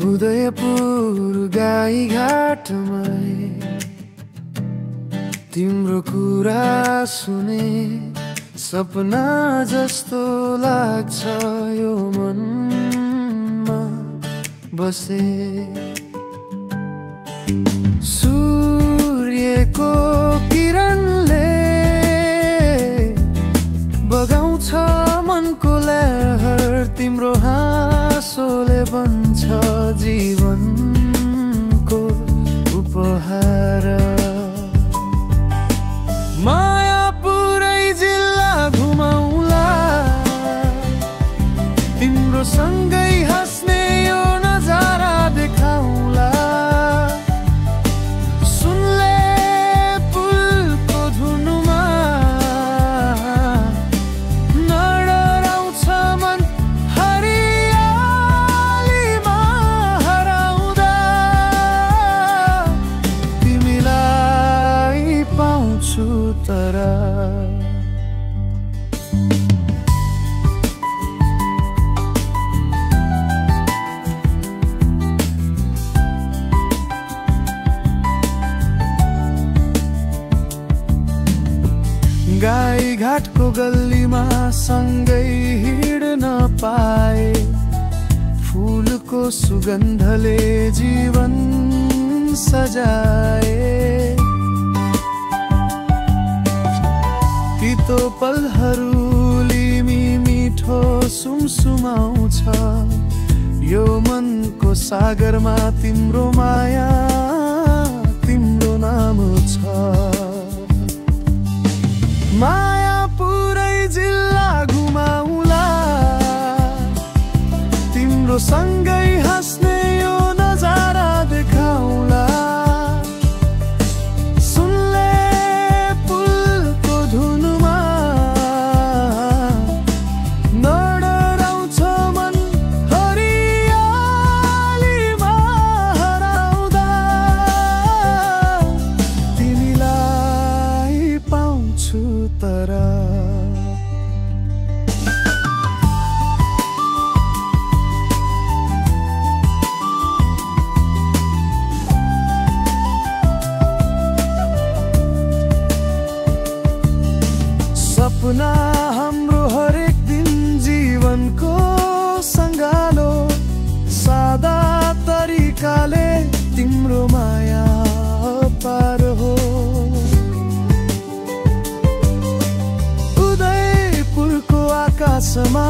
उदयपुर गाईघाटमै तिम्रो कुरा सुने सपना जस्तो लाग्छ यो मनमा बसे सूर्यको किरणले बगाउँछ मनको लहर तिम्रो हाँसोले बन्छ जीवनको उपहार माया पुरै जिल्ला घुमाउला तिम्रो सँगै हाँस्ने यो नजारा देखाउला सुनले पुलको धुनमा नडराउँछ मन हरियालीमा हराउँदा तिमीलाई पाउँछु तर गाईघाटको गल्लीमा सँगै हिँड्न पाए फूलको सुगन्धले जीवन सजाए तितो पलहरू मिठो सुमसुमाउँछ यो मनको सागरमा तिम्रो माया तिम्रो नाम छ माया पुरै जिल्ला घुमाउला तिम्रो सँगै हाँस्ने यो नजारा देखाउला सुनले पुलको धुनमा नडराउँछ मन हरियालीमा हराउँदा तिमीलाई पाउँछु तर सपना हाम्रो हरेक दिन जीवनको सङ्गालो सादा तरिकाले तिम्रो माया पार हो उदयपुरको आकाशमा